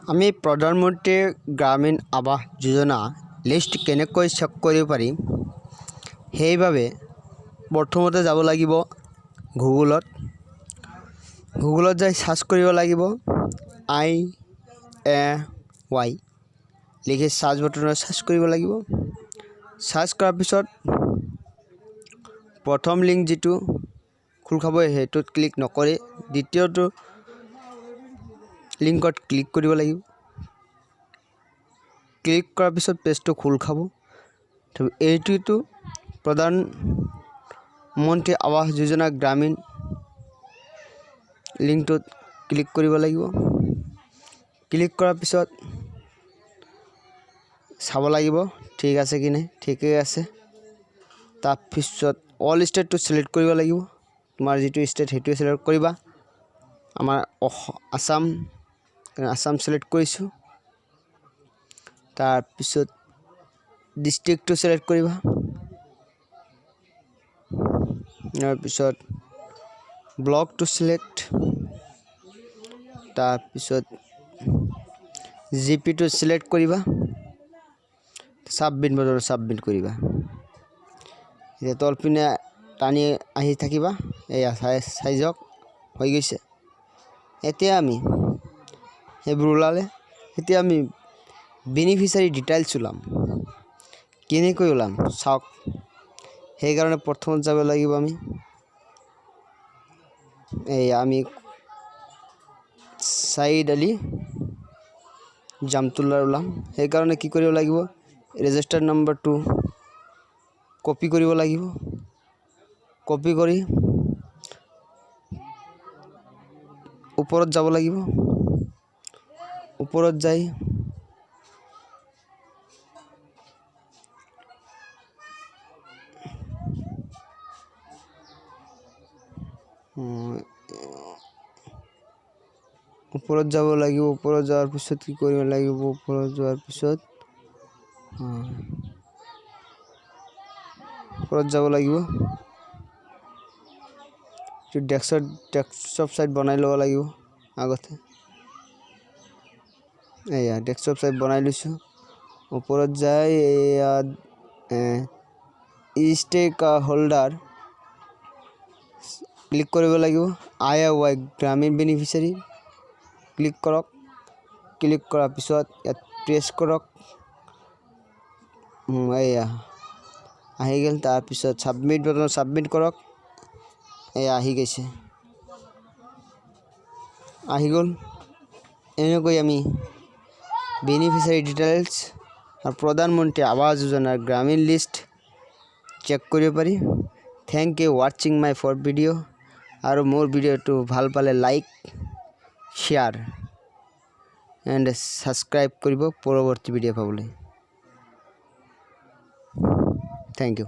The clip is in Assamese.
আমি প্ৰধানমন্ত্ৰী গ্ৰামীণ আৱাস যোজনা লিষ্ট কেনেকৈ চেক কৰিব পাৰিম? সেইবাবে প্ৰথমতে যাব লাগিব গুগলত। গুগলত যাই চাৰ্চ কৰিব লাগিব আইএৱাই লিখি। চাৰ্চ বটনত চাৰ্চ কৰিব লাগিব। চাৰ্চ কৰাৰ পিছত প্ৰথম লিংক যিটো খোল খাব, সেইটোত ক্লিক নকৰি দ্বিতীয়টো লিংকত ক্লিক কৰিব লাগিব। ক্লিক কৰাৰ পিছত পেজটো খোল খাব। এইটোতো প্ৰধানমন্ত্ৰী আৱাস যোজনা গ্ৰামীণ লিংকটোত ক্লিক কৰিব লাগিব। ক্লিক কৰাৰ পিছত চাব লাগিব ঠিক আছে কি নাই। ঠিকেই আছে। তাৰপিছত অল ষ্টেটটো চিলেক্ট কৰিব লাগিব। তোমাৰ যিটো ষ্টেট, সেইটোৱে চিলেক্ট কৰিবা। আমাৰ আছাম, আছাম চিলেক্ট কৰিছোঁ। তাৰপিছত ডিষ্ট্ৰিক্টটো চিলেক্ট কৰিবা। তাৰপিছত ব্লকটো চিলেক্ট, তাৰপিছত জিপিটো চিলেক্ট কৰিবা। ছাবমিট বটনত ছাবমিট কৰিবা। এতিয়া তলপিনে টানি আহি থাকিবা। এয়া চাই চাই যাওক, হৈ গৈছে। এতিয়া আমি সেইবোৰ ওলালে। এতিয়া আমি বেনিফিচিয়াৰী ডিটেইলছ ওলাম। কেনেকৈ ওলাম চাওক। সেইকাৰণে প্ৰথমত যাব লাগিব আমি, এই আমি চাইদ আলি জামতুল্লাৰ ওলাম। সেইকাৰণে কি কৰিব লাগিব? ৰেজিষ্টাৰ নম্বৰটো কপি কৰিব লাগিব। কপি কৰি ওপৰত যাব লাগিব। ওপৰত যাই ওপৰত যাব লাগিব। ওপৰত যোৱাৰ পিছত কি কৰিব লাগিব? ওপৰত যোৱাৰ পিছত ওপৰত যাব লাগিব। ডেস্কটপ চাইট বনাই ল'ব লাগিব আগতে। এয়া ডেস্কটপ চাইট বনাই লৈছোঁ। ওপৰত যাই এয়া ষ্টেক হোল্ডাৰ ক্লিক কৰিব লাগিব। আইএৱাই গ্ৰামীণ বেনিফিচিয়াৰী ক্লিক কৰক। ক্লিক কৰাৰ পিছত ইয়াত প্ৰেছ কৰক। এয়া আহি গ'ল। তাৰপিছত ছাবমিট বটনত ছাবমিট কৰক। এয়া আহি গৈছে, আহি গ'ল। এনেকৈ আমি বেনিফিচিয়াৰী ডিটেইলছ আৰু প্ৰধানমন্ত্ৰী আৱাস যোজনাৰ গ্ৰামীণ লিষ্ট চেক কৰিব পাৰি। Thank you watching my for video. আৰু মোৰ ভিডিঅ'টো ভাল পালে লাইক, শ্বেয়াৰ এণ্ড ছাবস্ক্ৰাইব কৰিব পৰৱৰ্তী ভিডিঅ' পাবলৈ। Thank you.